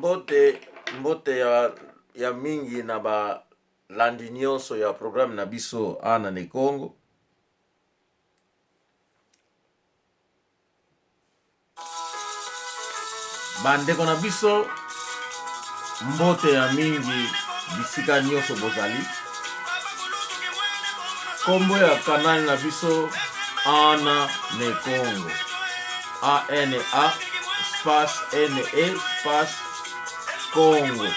Mbote, mbote ya, ya mingi na balandi nyonso ya programme na biso Ana ne Congo. Bandeko na biso, mbote ya mingi bisika nyonso bozali. Kombo ya kanal na biso Ana ne Congo. A N A space N E space Congo.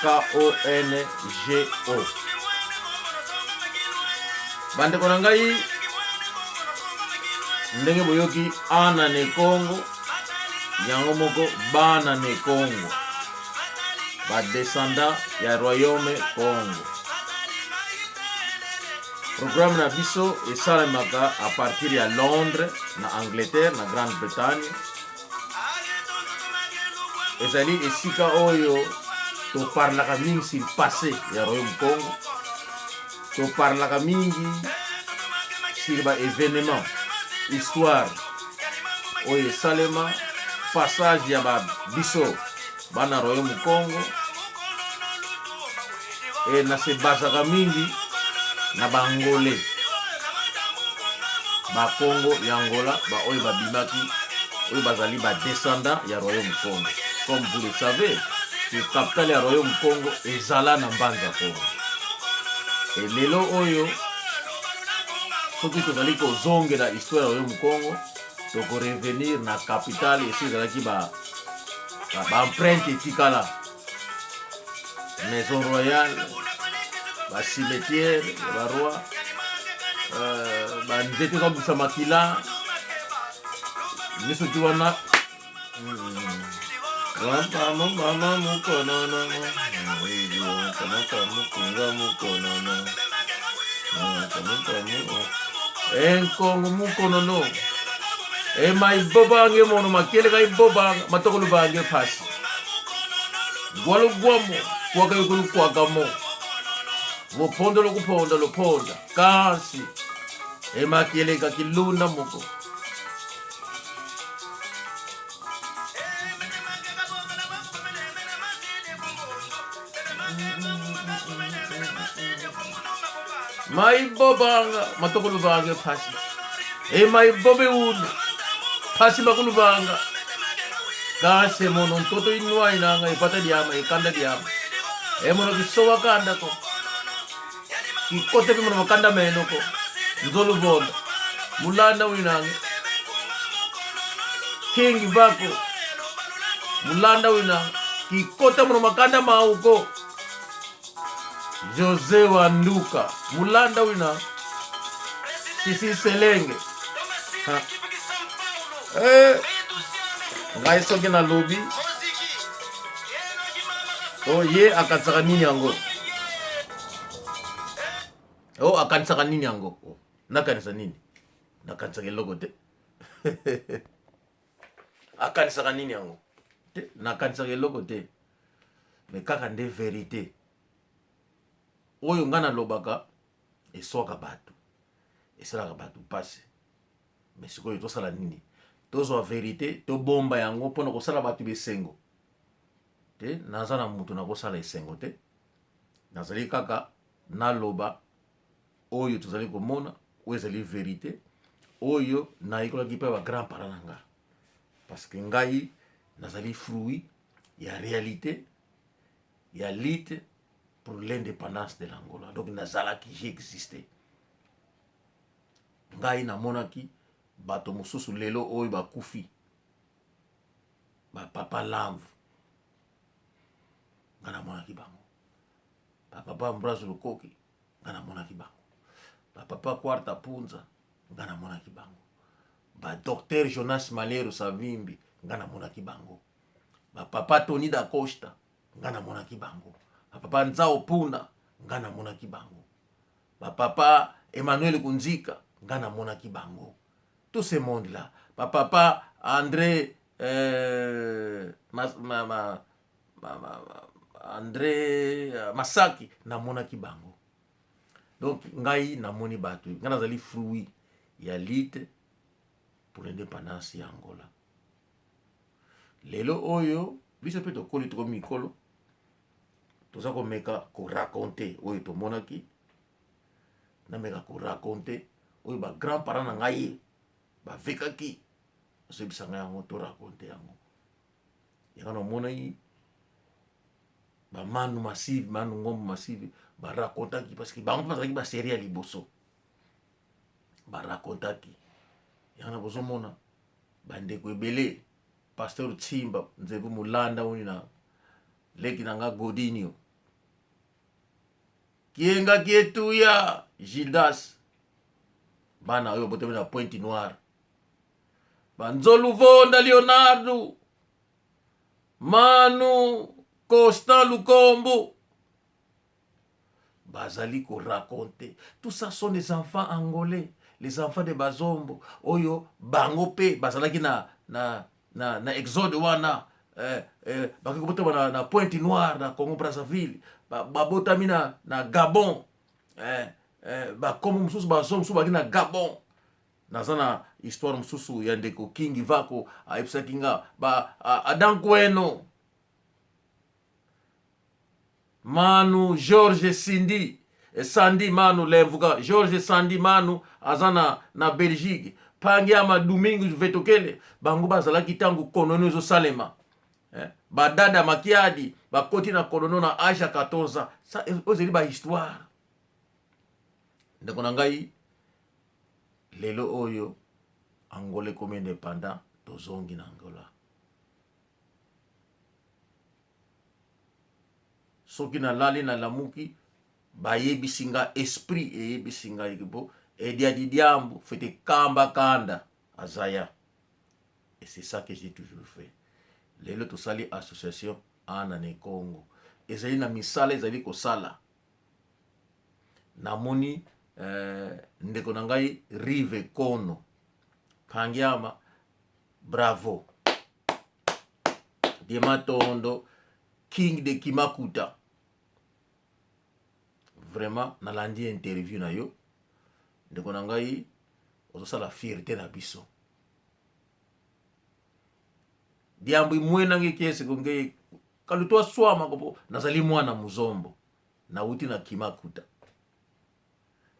K O N G O. Bandeko na ngai, ndenge boyoki Ana ne Congo, yango moko bana ne Congo, ba descendants ya royaume Congo. Programme na biso esalemaka à partir ya Londres na Angleterre na Grande-Bretagne. Ezali esika oyo toparlaka mingi sur passé ya royaume Congo. Toparlaka mingi sur ba événements, histoire oyo esalema, passage ya ba biso bana royaume Congo e na se basaka mingi na bangole bakongo ya Angola baoyo babimaki oyo bazali ba descendants ya royaume Congo. Comme vous le savez, que capitale ya royaume Congo ezala na Mbanza Congo. E lelo oyo soki tozali kozongela histoire ya royaume Congo, toko revenir na capitale esi ezalaki ba ba empreinte etikala maison royale ba cimetière ya ba roi euh, ba nzete ezobimisa makila nyonso ti wana Mama mukonono mukonono enkongo mukonono emaibobange mono makele kaibobanga matokolo bange phasi gwalugwamo kwakayukulukwagamo vophondo lokuphonda lophonda kasi emakele kakilunda moko. Maibobanga matokolo bange phasi e maibobe unu phasi makulu banga kase mono ntoto inwa inanga ipata diama ikanda diama e mono kisowa kanda ko kikote pe mono makanda meno ko nzolu vonda mulanda winange king bako mulanda winanga kikota mono makanda mauko Jose Wanduka mulanda wina sisi selenge ha. Eh, ngai soki nalobi o oh, ye akanisaka nini yango o oh, akanisaka nini yango oh, nakanisa nini nakanisaka eloko te akanisaka nini yango te nakanisaka eloko te me kaka nde verite oyo ngai nalobaka eswaka bato esalaka bato mpasi me sikoyo tosala nini tozwa verite tobomba yango mpona kosala bato bisengo te naza na moto nakosala esengo te nazali kaka naloba oyo tozali komona oyo ezali verite oyo nayekolaki mpe ba grand parent na nga parce que ngai nazali fruit ya réalité ya lutte pour l'indépendance de l'Angola. Donc nazalaki, j'ai existé. Ngai namonaki bato mosusu lelo oyo bakufi, ba papa Lamve, ngai namonaki bango, ba papa Ambroise Lukoki, ngai namonaki bango, ba papa Quarta Punza, ngai namonaki bango, ba docteur Jonas Malero Savimbi, ngai namonaki bango, ba papa Tony da Costa, nga namonaki bango, ba papa Nzao Puna, nga namonaki bango, ba papa Emmanuel Kunzika, nga namonaki bango, tout ce monde là, ba papa André euh, ma, ma, ma, ma, ma, André euh, Masaki, namonaki bango. Donc ngai namoni bato, ngai nazali fruit ya lutte pour l'indépendance ya Angola. Lelo oyo. Biso mpe tokoli, tokomi mikolo, toza komeka koraconte oyo tomonaki. Nameka koraconte oyo ba grand parent na ngai bavekaki, bazoyebisa ngai yango, toraconte yango. Yango namonaki bamanu massive, manu ngombo massive baracontaki, parce que bango mpe bazalaki baserie ya liboso, baracontaki yango. Na bozomona bandeko ebele, pasteur Tsimba Nzebu Mulanda, uni na leki na nga Godinio Kienga Kietuya Gildas, bana oyo botami na Pointe Noire, Banzolu Vonda Leonardo, Manu Constant Lukombo, bazali koraconte. Tout ça sont des enfants angolais, les enfants de Bazombo, oyo bango mpe bazalaki na exode wana. Bakoki kobotama na Pointe Noire, na Congo Brazzaville, babotami na Gabon, bakombo mosusu, bazo mosusu bazalaki na Gabon. Naza na histoire mosusu ya ndeko Kingi Vako ayebisaki nga, ba Adam Kweno, Manu George Sindi, Sandi Manu Lemvuka, George Sandi Manu aza na Belgique, Pangi ama Domingo Vetokele, bango bazalaki ntango konono ezosalema. Badada Makiadi bakoti na konono na age ya 14 ans. Ça, oyo ezali bahistoire. Ndeko na ngai, lelo oyo Angola ekomi indépendant, tozongi na Angola. Soki nalali, nalamuki, bayebisi nga, esprit eyebisi ngai bo ediadi diambu fete kamba kanda azaya, et c'est ça que j'ai toujours fait. Lelo tosali association Ana ne Congo, ezali na misala, ezali kosala. Namoni ndeko na ngai Rive Kono Pangiama, bravo Diematondo, King de Kimakuta. Vraiment nalandi interview na yo, ndeko na ngai, ozosala fierté na biso. Diambu imwenange kiese konge kalutu aswama kopo nazali mwana muzombo, nauti na Kimakuta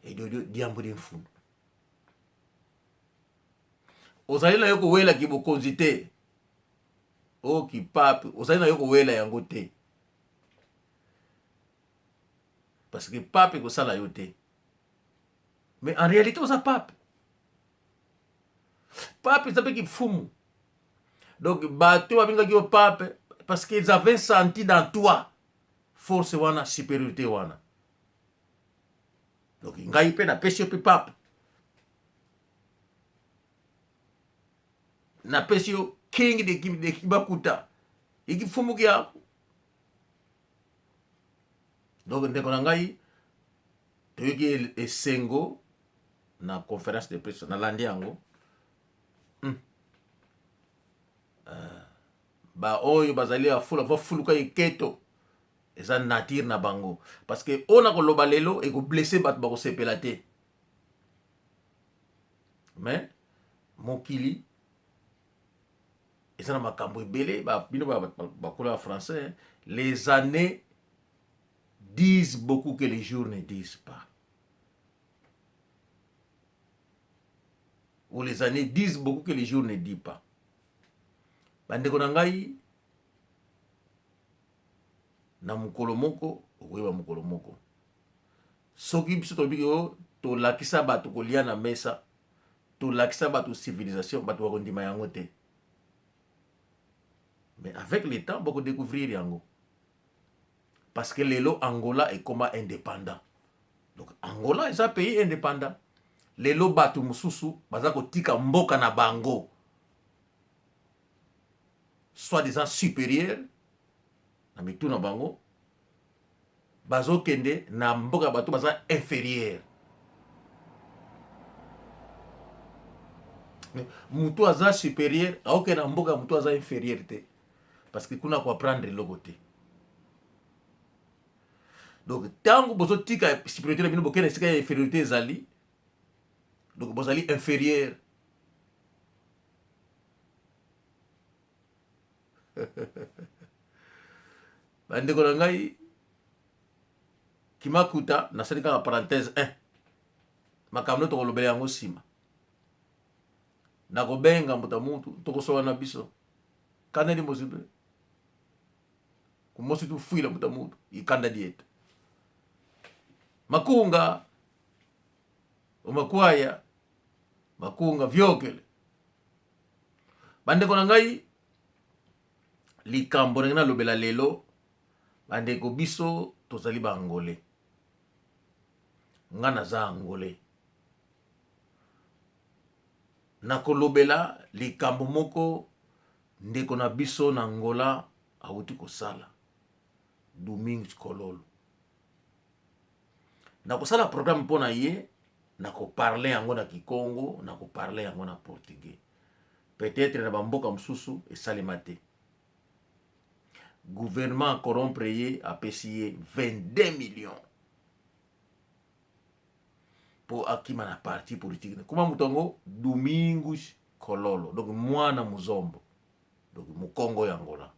edodio diambu di mfunu. Ozali na yo kowelaki bokonzi te, o kipape ozali na yo kowela yango te, parce que pape ekosala yo te, mais en réalité oza pape. Pape eza mpe kifumu. Donc bato babengaki yo pape parce qu'ils avaient senti dans toi force wana, supériorité wana. Donc ngai mpe napesi yo mpe pape, napesi yo King de Kibakuta, ikifumuki yako. Donc ndeko na ngai, toyoki esengo na conférence de presse, nalandi yango. Baoyo bazali afula bafuluka eketo, eza nature na bango, parce que oyo na koloba lelo ekoblesse bato, bakosepela te. Mais mokili eza na makambo ebele. Bino bakola ya français, les années disent beaucoup que les jours ne disent pas, ou les années disent beaucoup que les jours ne disent pas. Bandeko na ngai, na mokolo moko okoyeba, mokolo moko soki biso tolobi oyo tolakisa bato kolia na mesa, tolakisa bato civilisation, bato bakondima yango te. Mais avec le temps bakodécouvrir yango, parce que lelo Angola ekoma indépendant. Donc Angola eza pays indépendant. Lelo bato mosusu baza kotika mboka na bango soi-disant supérieur na mitu na bango, bazokende na mboka ya bato baza inférieur. Motu aza supérieur aokende na mboka ya motu aza inférieur te, parce que kuna koapprendre eloko te. Donc ntango bozotika supériorité na bino, bokende esika ya infériorité ezali, donc bozali inférieur. Bandeko na ngai, Kimakuta, nasali kaka parenthèse 1. Makambo nde tokolobela yango nsima. Nakobenga mbuta mutu, tokosola na biso. Kanda limosi mpe. Kumosi tufuila mbuta mutu, ikanda dietu. Makunga, omakwaya, makunga viokele. Bandeko na ngai, likambo ndenge nalobela lelo, bandeko biso tozali ba Angolais. Nga naza Angolais. Nakolobela likambo moko ndeko na biso na Angola awuti kosala, Domingos Kololo. Nakosala programme mpo na ye, nakoparle yango na Kikongo, nakoparle yango na Portugais. Peut-être na bamboka mosusu esalema te. Gouvernement a corrompre ye, apesi ye 22 millions mpo akima na parti politique. Kuma moto yango Domingos Kololo, donc mwana muzombo, donc mukongo ya Angola.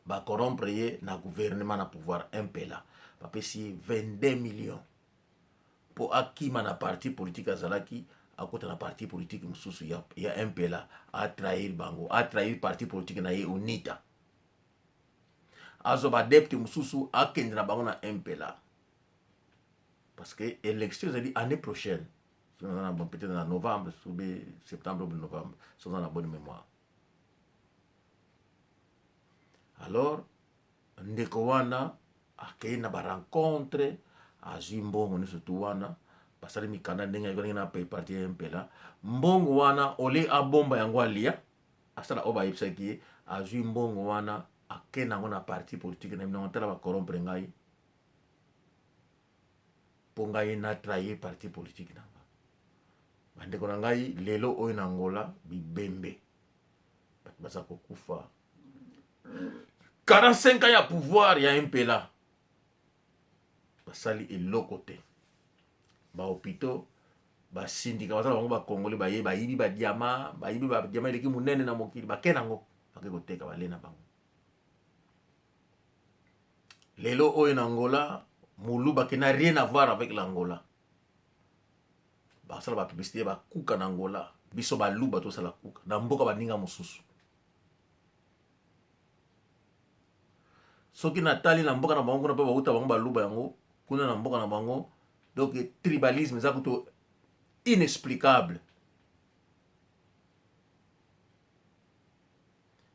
Ba corrompre ye na gouvernement na pouvoir MPLA, bapesi ye 22 millions mpo akima na parti politique azalaki, akota na parti politique mosusu ya MPLA, atrahir bango, atrahir parti politique na ye UNITA, azwa ba adepte mosusu akende na bango na MPLA, parce que élection ezali année prochaine, peut-être na novembre, sobe septembre ou novembre, soza na bonne mémoire. Alors ndeko wana akei na ba rencontre, azwi mbongo nyonso tu wana, basali mikanda ndenge ndenge na parti ya MPLA. Mbongo wana ole abomba yango alia, asala oyo bayebisaki ye, azwi mbongo wana akei nango na parti politique na bino. Tala, bacorrompre ngai mpo ngai na trahir parti politique na nga. Bandeko na ngai, lelo oyo na Angola bibembe bato baza kokufa. 45 ans ya pouvoir ya MPLA, basali eloko te. Bahôpitaux basindika baza na bango, bakongoli baye bayibi badiamants, bayibi badiamants eleki monene na mokili, bake nango, bake koteka, bale na bango. Lelo oyo na Angola, moluba qui n'a rien à voir avec l'Angola basala bapublicité bakuka na Angola. Biso baluba tosala kuka na mboka baninga mosusu. Soki natali na mboka na bango kuna mpe bauta bango baluba yango kuna na mboka na bango, donc tribalisme eza kutu inexplicable.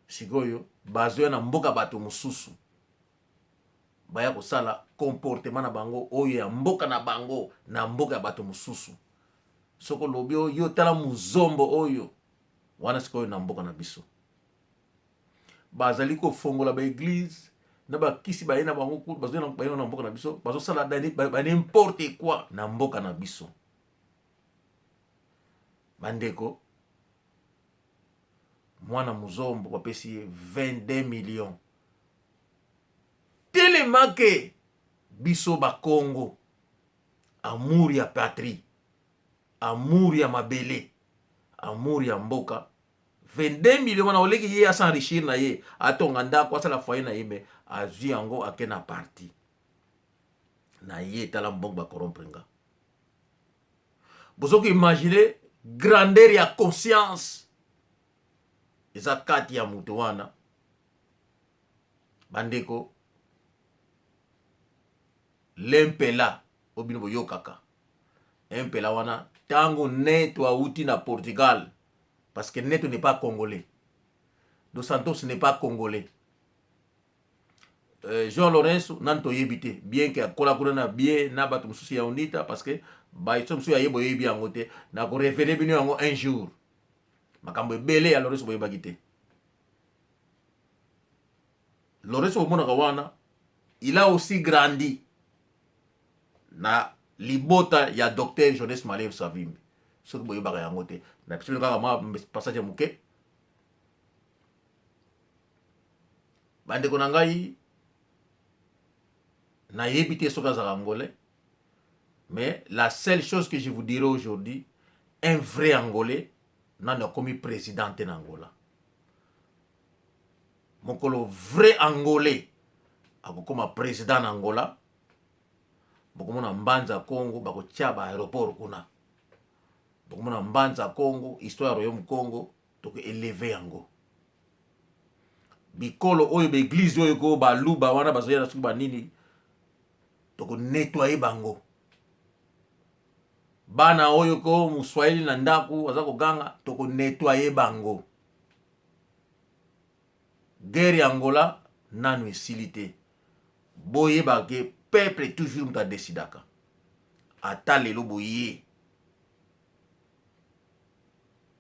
Sikoyo bazoya na mboka bato mosusu, baya kosala comportement na bango oyo ya mboka na bango na mboka ya bato mosusu. Soki olobi oyo, yo tala muzombo oyo wana. Sikoyo na mboka na biso bazali kofongola baéglise na bakisi, baye na bango, baye na mboka na biso, bazosala ba n'importe quoi na mboka na biso. Bandeko, mwana muzombo bapesi ye 22 millions telemake. Biso bakongo, amour ya patrie, amour ya mabele, amour ya mboka, 22 millions wana oleki ye as'enrichir na ye, atonga ndako, asala foyer na ye, me azwi yango ake na parti na ye. Tala mbongo bacorrompre nga. Bozoki imagine grandeur ya conscience eza kati ya moto wana. Bandeko, l'MPLA oyo bino boyokaka, MPLA wana, ntango Neto awuti na Portugal, parce que Neto n'est pas congolais, Dos Santos n'est pas congolais, Jean Lorenzo nani toyebi te, bien que akola kuna na bien na bato mosusu ya UNITA, parce que bahistoires mosusu ya ye boyebi yango te. Nakorévéler bino yango un jour, makambo ebele ya Lorenzo boyebaki te. Lorenzo bomonaka wana, il a aussi grandi na libota ya docteur Jonas Malev Savimbi. Soki boyebaka yango te, na biso kaka mwa passage ya moke. Bandeko na ngai, nayebi te soki azalaka angolais, mais la seule chose que je vous dirai aujourd'hui, un vrai Angolais nano akomi président te na Angola. Mokolo vrai Angolais akokoma president na Angola, bokomona Mbanza Congo bakotia ba aeroport kuna. Bokomona Mbanza Congo, histoire ya Royaume Congo toko elever yango. Bikolo oyo ba eglise oyo ko baluba wana bazoya na soki ba nini, toko nettoyer bango. Bana oyo ko muswahili na ndaku aza koganga, toko nettoyer bango. Guerre ya Angola nanu esili te. Boyeba ke peuple toujours moto adecidaka. Ata lelo boye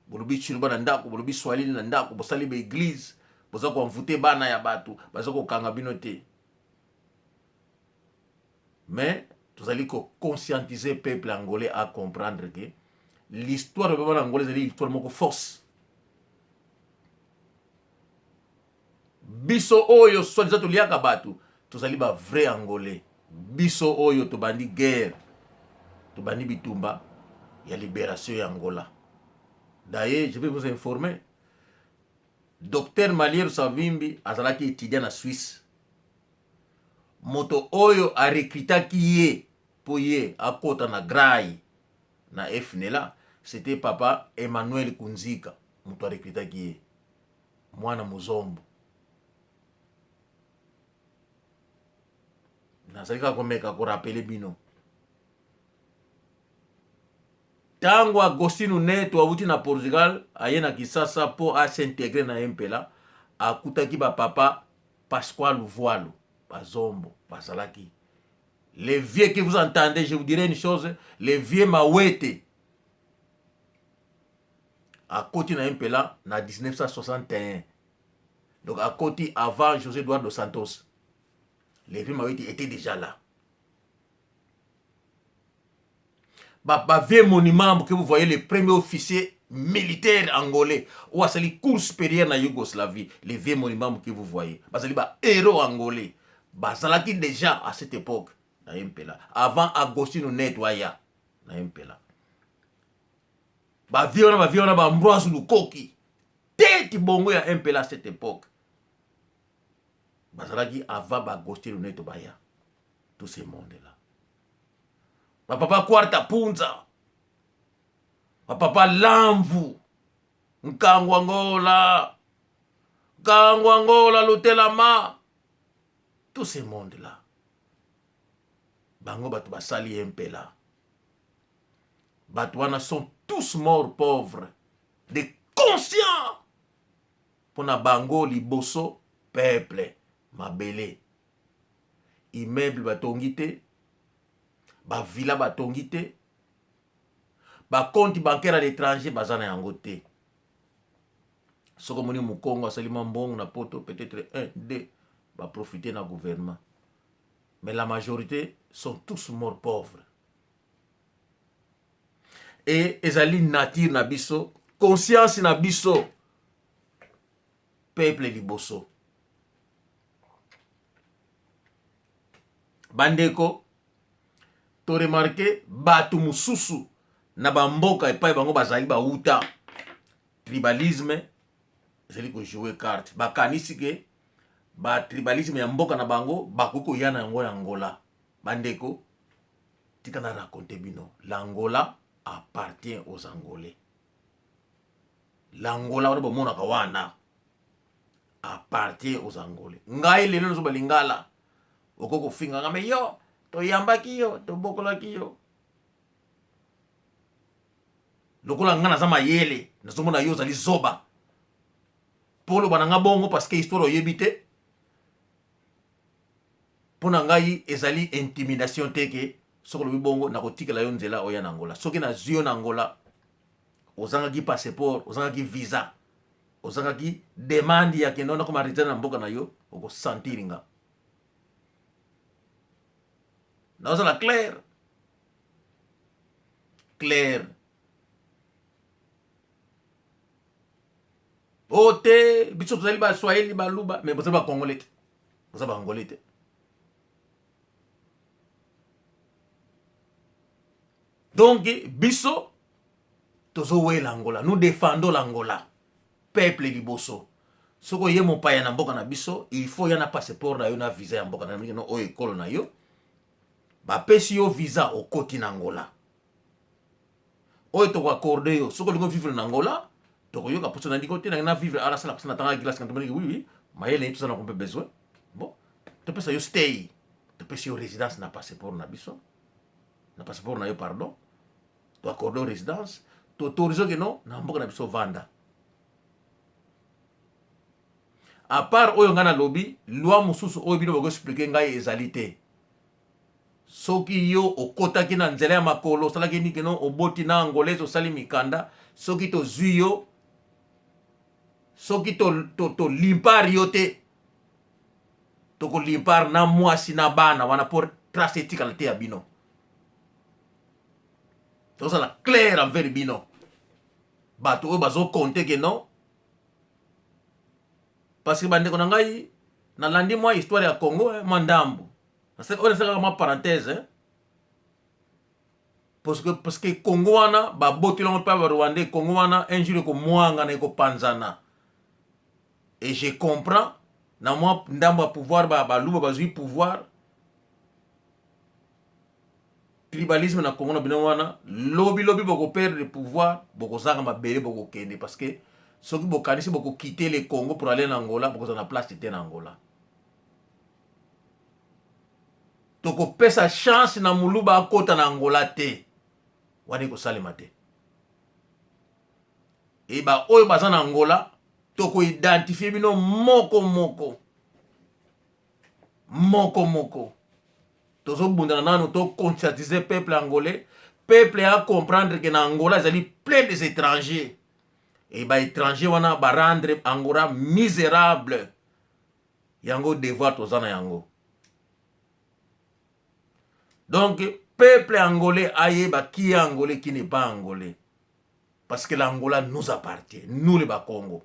bolobi tshiluba na ndako, bolobi swahili na ndako, bosali ba eglise, boza ko envoute bana ya bato, baza kokanga bino te. Mais tozali ko conscientiser peuple angolais à comprendre que l'histoire ya bana Angola ezali histoire moko force. Biso oyo soi-disant toliaka bato, tozali ba vrai angolais. Biso oyo tobandi guerre, tobandi bitumba ya liberation ya Angola. D'ailleurs, je vais vous informer, Docteur Maliero Savimbi azalaki étudiant na Suisse. Moto oyo a recrutaki ye po ye akota na GRAI na FNLA, c'etait papa Emmanuel Kunzika moto a recrutaki ye, mwana muzombo. Nazali kaka komeka ko rappeler bino. Tango Agostinho Neto awuti na Portugal aye na Kisasa po a s'integrer na MPLA, akutaki ba papa Pasquale Luvualu, bazombo bazalaki. Les vieux que vous entendez, je vous dirai une chose, les vieux Mawete akoti na MPLA na 1961. Donc akoti avant José Eduardo Santos. Les vieux Mawete étaient déjà là. Ba, ba vieux monument que vous voyez, les premiers officiers militaires angolais oyo asali cour supérieure na Yougoslavie, les vieux monuments que vous voyez, bazali ba héros angolais, bazalaki déjà à cette époque na MPLA, avant Agostinho Neto aya na MPLA. Ba vieux wana, ba vieux wana, ba Ambroise Lukoki, tete bongo ya MPLA à cette époque, bazalaki avant ba Agostinho Neto baya, tout ce monde là. Ba papa Quarta Punza, ba papa Lamvu, Nkangu Angola, Nkangu Angola, Lutelama, tout ce monde là. Bango bato basali MPLA. Bato wana sont tous morts pauvres, des conscients. Pona bango liboso peuple mabele. Immeuble batongi te, ba villa batongi te, ba compte bancaire à l'étranger baza na yango te. Soki omoni mokongo asali mwa mbongo na poto, peut-être 1, 2 ba profiter na gouvernement. Mais la majorité sont tous morts pauvres. Et ezali nature na biso, conscience na biso, peuple liboso. Bandeko, to remarquer bato mosusu na bamboka epai bango bazali bauta, tribalisme ezali ko jouer carte. Bakanisi ke ba tribalisme ya mboka na bango bakoki koya na yango ya Angola. Bandeko, tika na raconter bino, l'Angola appartient aux Angolais. L'Angola wana bomonaka wana appartient aux Angolais. Ngai lelo nazoba lingala, okoki kofinga nga me yo toyambaki yo, tobokolaki yo. Lokola nga naza mayele, nazomona yo ozali zoba. Po oloba na nga bongo parce que histoire oyebi te. Mpo na ngai ezali intimidation te ke soki olobi bongo nakotikela yo nzela oya na Angola. Soki nazwi yo na Angola, ozangaki passeport, ozangaki visa, ozangaki demande ya kende nakoma résident na mboka na yo, okosentir nga. Nazala clair clair. O te biso tozali ba Swahili, baluba, mais boza ba Congolais te, boza ba Angolais te. Donc biso tozowela Angola, nous défendons l'Angola, peuple liboso. Soki oye mopaya na mboka na biso, il faut ya na passeport na yo na visa ya mboka na bino oyo ekolo na yo. Bapesi yo visa, okoti na Angola. Oyo tokoaccorde yo, soki olingi vivre na Angola, tokoyoka mposo na ndiko te na vivre ala sala mposo na tanga glace kanto oui oui mayele toza na mpe besoin. Bon, topesa yo stay, topesi yo résidence na passeport na biso, na passeport na yo, pardon, toaccorde yo résidence, toautorise ke no na mboka na biso vanda. À part oyo ngai nalobi, loi mosusu oyo bino bakoexpliquer ngai ezali te. Soki yo okotaki na nzela ya makolo, osalaki nini keno oboti na Angolaise, osali mikanda, soki tozwi yo, soki tolimpare to, to yo te, tokolimpare na mwasi na bana wana mpo trace etikala te ya bino. Tozala clair envers bino bato oyo bazokonte ke non, parce que bandeko na ngai, nalandi mwa histoire ya Congo, eh, mwa ndambu oyo nasalaka mwa parenthèse, eh. Parce que Congo wana babotelango mpe Barwandais. Congo wana un jour ekomwangana, ekopanzana. Et je comprends na mwa ndambo ya pouvoir, Baluba bazwi pouvoir, tribalisme na Congo na bino wana. Lobi lobi bokoperdre pouvoir, bokozanga mabele, bokokende, parce que soki bokanisi bokokite le Congo pour aller na Angola, bokozala na place te na Angola. Tokopesa chance na Moluba akota na Angola te, wana ekosalema te. E baoyo baza na Angola, tokoidentifie bino moko moko, moko moko. Tozobundana nanu toconscientiser peuple angolais, peuple ya comprendre ke na Angola ezali plein des étrangers, e baétranger wana barendre Angola misérable. Yango devoir toza na yango. Donc peuple angolais ayeba qui est angolais, qui n'est pas angolais, parce que l'Angola nous appartient, nous les Bakongo.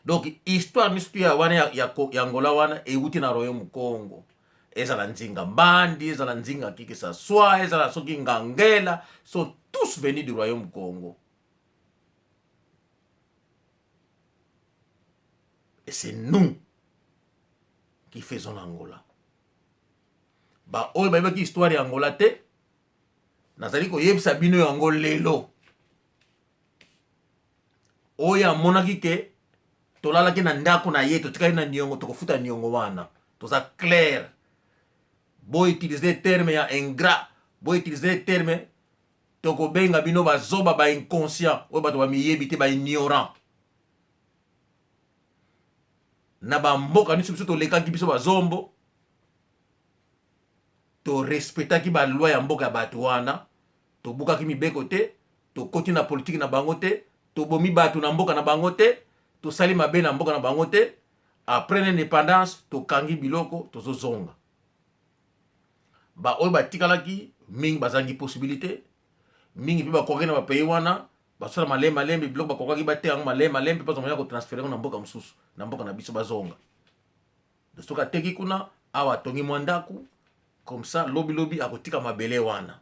Donc histoire nyonso ya wana ya Angola wana euti na royaume Congo. Ezala Nzinga Mbandi, ezala Nzinga Kikisa Swa, ezala soki Ngangela, sont tous venus du royaume Congo et c'est nous qui faisons l'Angola. Baoyo bayebaki histoire ya Angola te, nazali koyebisa bino yango lelo. Oyo amonaki ke tolalaki na ndako na ye, totikali na niongo, tokofuta niongo wana. Toza clair. Boutiliser terme ya ingrat, boutiliser terme, tokobenga bino bazoba, bainconscient, oyo bato bamiyebi te, baignorant. Na bamboka nyonso biso tolekaki, biso bazombo torespectaki baloi ya mboka ya bato wana, tobukaki mibeko te, tokoti na politike na bango te, tobomi bato na mboka na bango te, tosali mabe na mboka na bango te. Après l'indépendance, tokangi biloko, tozozonga. Baoyo batikalaki mingi bazangi possibilité mingi, mpe bakokaki na bapays wana, basala malembe malembe biloko bakokaki, bateya yango malembe malembe, mpe bazwa moya kotransférer yango na mboka mosusu, na mboka na biso bazonga. Soki ateki kuna, awa atongi mwa ndako comme ça, lobilobi akotika mabele wana.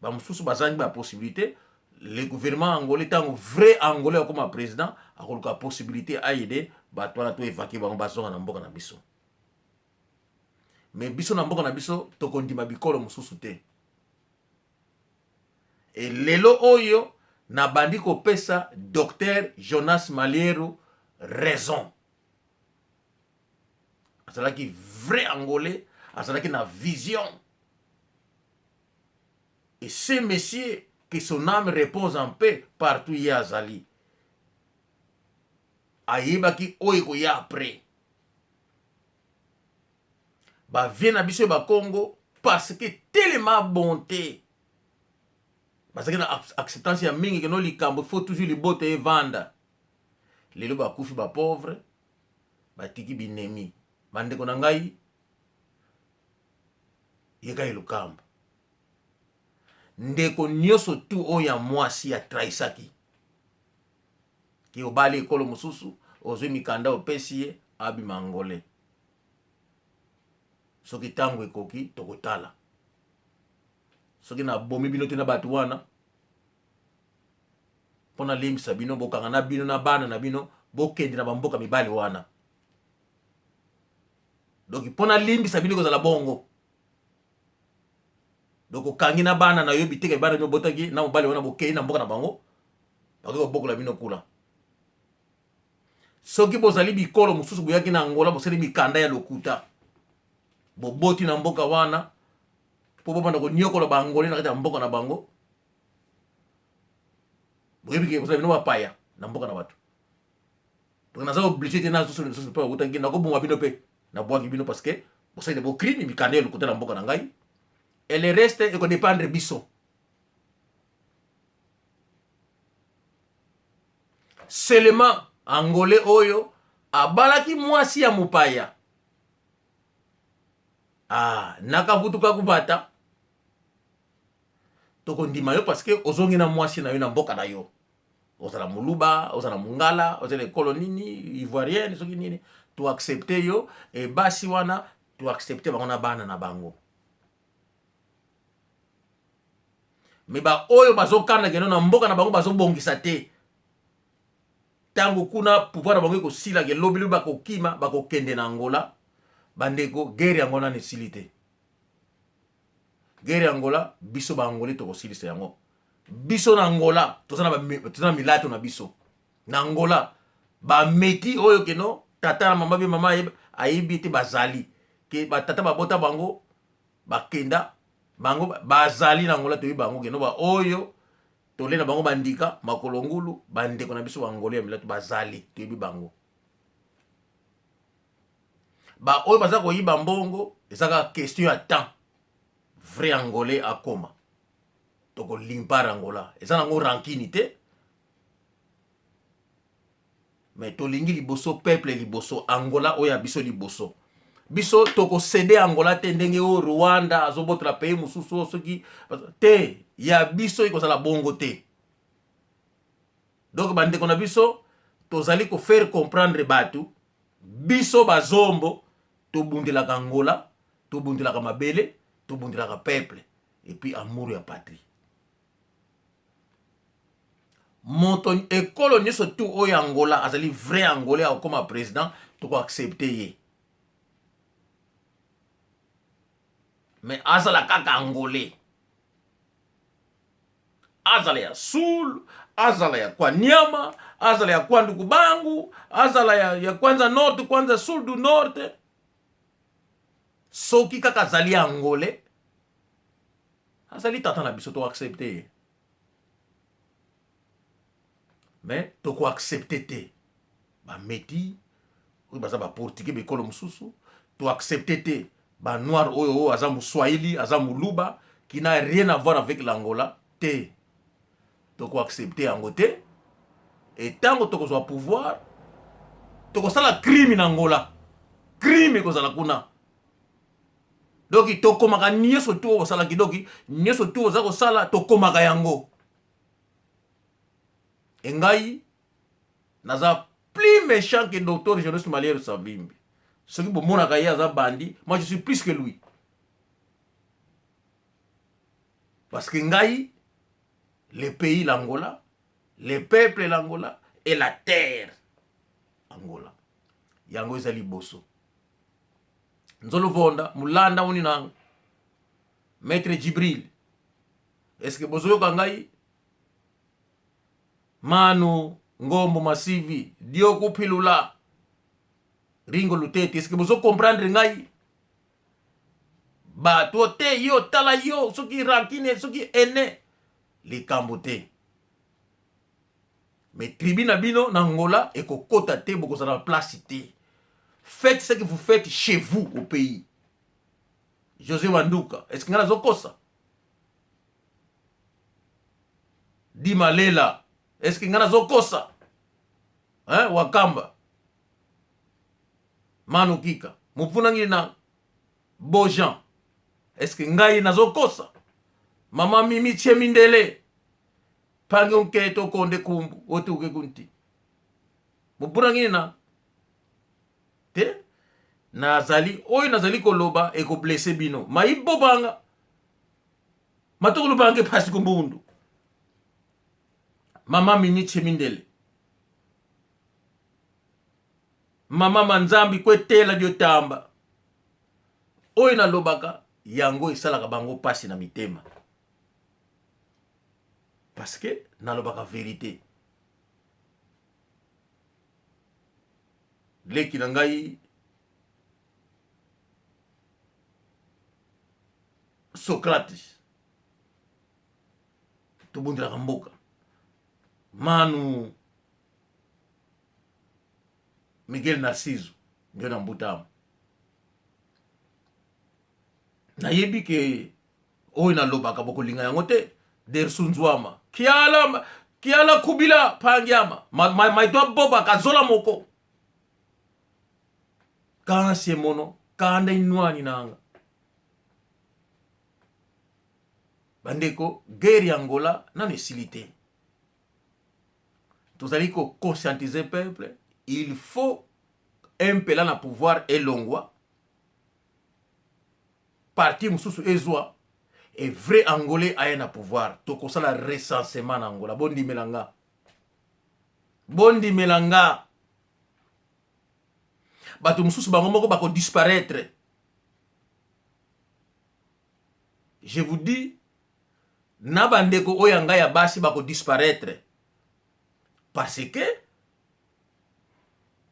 Bamosusu bazangi bapossibilité. Le gouvernement angolais, ntango vrai Angolais akoma président, akoluka possibilité aide bato wana, to évacue bango, bazonga na mboka na biso. Mais biso na mboka na biso, tokondima bikolo mosusu te. E lelo oyo nabandi kopesa docteur Jonas Maliero raison. Azalaki vrai Angolais, azalaki na vision. Et ce monsieur, que son âme repose en paix partout ye azali, ayebaki oyo ekoya après. Bavie na biso ya Bakongo, parce que tellement bonté, bazalaki na acceptance ya mingi keno likambo faut toujours libota evanda. Lelo bakufi, bapauvre batiki binemi. Bandeko na ngai, yeka lukambo, ndeko nyonso tu oyo ya mwasi atrahisaki ke obali ekolo mosusu, ozwi mikanda, opesi ye, abima Angolais. Soki ntango ekoki, tokotala soki nabomi bino te na bato wana mpo nalimbisa bino. Bokanga na bino na bana na bino. Bokende na bamboka mibali wana. Donc mpo nalimbisa bino kozala bongo. Donc okangi na bana na yo biteke bana bino botaki na mobali wana bokei na mboka na bango bakoki kobokola bino kuna. Soki bozali bikolo mosusu boyaki na Angola bosali mikanda ya lokuta boboti na mboka wana mpo bobanda konyokola ba Angolais na kati ya mboka na bango, boyebi ke bozala bino bapaya na mboka na bato. Donc naza oblige te nazosola lisusu mpe bakutaki nakoboma bino mpe nabwaki bino parce que bosali na bocrime mikanda ya lokuta na mboka na ngai et le reste ekodépendre biso. Seulement Angolais oyo abalaki mwasi ya mopaya ah, nakavutuka kubata tokondima yo parce que ozongi na mwasi na yo na mboka na yo, ozala moluba, ozala mongala, ozala ekolo nini, ivoirienne soki nini, toaccepte yo. E basi wana toaccepte bango na bana na bango. Me baoyo bazokanda keno na mboka na bango bazobongisa te, ntango kuna pouvoir na bango ekosila ke lobi lobi bakokima bakokende na Angola. Bandeko, guerre yango nani esili te. Guerre ya Angola, biso ba Angolais tokosilisa yango. Biso na Angola toza na milato na biso na Angola, bameti oyo keno tata na mama be mama ayebi ete bazali ke batata babota bango bakenda bango bazali na Angola, toyebi bango keno baoyo tole na bango bandika makolo ngulu. Bandeko na biso bangolo ya milato bazali, toyebi bango. Baoyo baza koyiba mbongo, eza kaka question ya temps vrai Angolais akoma. Tokolimpar Angola, eza nango rankini te, mais tolingi liboso peuple liboso, Angola oyo ya biso liboso. Biso tokosede Angola te ndenge oyo Rwanda azobotola pays mosusu oyo soki te, ya biso ekozala bongo te. Donc bandeko na biso, tozali kofaire comprendre bato, biso bazombo tobundelaka Angola, tobundelaka mabele, tobundelaka peuple et puis amour ya patrie. Moto ekolo nyonso tu oyo Angola azali vrai Angolais akokoma président, tokoaccepte ye, mais azala kaka Angolais, azala ya Sul, azala ya Kwanyama, azala ya Kwanduku Bangu, azala ya Kwanza Norte, Kwanza Sul du Norte, soki kaka azali Angolais, azali tata na biso, toaccepte ye. Mais tokoaccepte te bameti oyo baza baportugais bekolo mosusu, toaccepte te banoir oyo oyo aza moswahili, aza moluba, qui n'a rien à voir avec l'Angola te, tokoaccepte yango te. E ntango tokozwa pouvoir, tokosala crime na Angola, crime ekozala kuna. Donc tokomaka nyonso tu oyo osalaki, donc nyonso tu oza kosala tokomaka yango. E ngai naza plus méchant que docteur Jonas Maliero Savimbi. Soki bomonaka ye aza bandi, moi je suis plus que lui, parce que ngai, le pays l'Angola, le peuple l'Angola et la terre Angola, yango eza liboso. Nzoluvonda mulanda uni nanga maître Djibril, est ce que bozoyoka ngai? Manu Ngombo Masivi Dioku Philula Ringo Lutete, est ce que bozo comprendre ngai? Bato te yo tala yo soki rankine soki ene likambo te, mais tribu na bino na Angola ekokota te, bokozala na place te. Faites ce que vous faites chez vous au pays. José Wanduka, est ce que ngai nazokosa? Dima Lela, est ce que ngai nazokosa? Hein, Wakamba Manu Kika mopuna ngili na Bojan, est ce que ngai nazokosa? Mama Mimi Chemindele pange unketo konde kumbu otuke kunti mopuna ngili na te, nazali oyo nazali koloba ekoblesse bino maibobanga matokolo bange pasi kumbundu. Mama Mimi Chemindele. Mama Manzambi kwetela diotamba. Oyo nalobaka yango esalaka bango pasi na mitema. Parce que nalobaka verite. Leki na ngai Socrates tobundelaka mboka Manu Miguel Narciso ndio na mbutama nayebi ke oyo nalobaka bokolinga yango te dersu nzwama kiala kiala kubila pangiama maito aboba kazola moko kansie mono kanda inwani nanga bandeko guerre ya Angola nano esili te tozali ko conscientiser peuple il faut mpela na pouvoir elongwa parti mosusu ezwa e vrai angolais aya na pouvoir tokosala recensement na angola bondimela nga bondimela nga bato mosusu bango moko bako disparaître je vous dis na bandeko oyo ya ngai ya basi bako disparaître parce que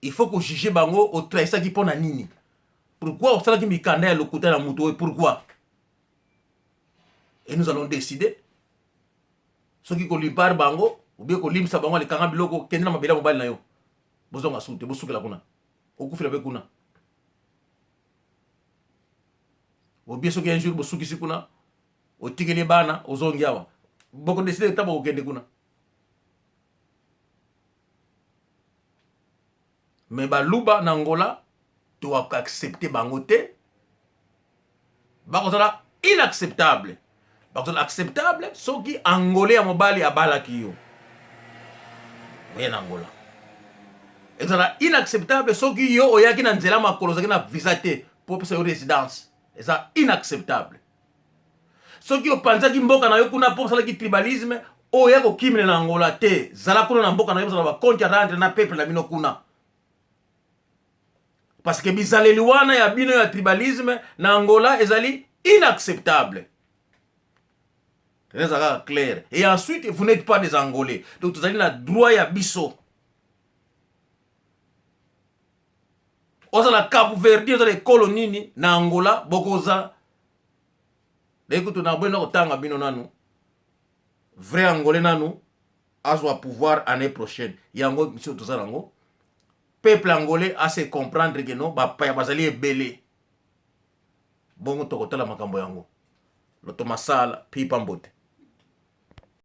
il faut ko juger bango otrahisaki mpo na nini pourquoi osalaki mikanda ya lokuta na moto oyo pourquoi et nous allons décider soki kolimpare bango obie kolimbisa bango alikanga biloko kende na mabele ya mobali na yo bozonga su te bosukela kuna okufela mpe kuna obie soki un jour bosukisi kuna otikeli bana ozongi awa boko decide ta bokokende kuna me baluba na angola toaccepte bango te bakozala inacceptable bakozala acceptable soki angolais ya mobali abalaki yo oye na angola ezala inacceptable soki yo oyaki na nzela makolo ozalaki na visa te mpo opesa yo residence eza inacceptable soki opanzaki mboka na yo kuna mpo osalaki tribalisme oya kokimela na angola te zala kuna na mboka na yo ozala bakonte ya rendre na peuple na bino kuna parce que bizaleli wana ya bino ya tribalisme na angola ezali inacceptable eza kaka clair et ensuite vous n'êtes pas des angolais donc tozali na droit ya biso ozala Cape Verde ozala ekolo nini na Angola bokoza naye kutu na boye nakotanga bino nanu vrai angolais nanu azwa pouvoir année prochaine yango biso toza nango peuple angolais ase comprendre que no bapaya bazali ebele bongo tokotala makambo yango loto masala pipa mbote.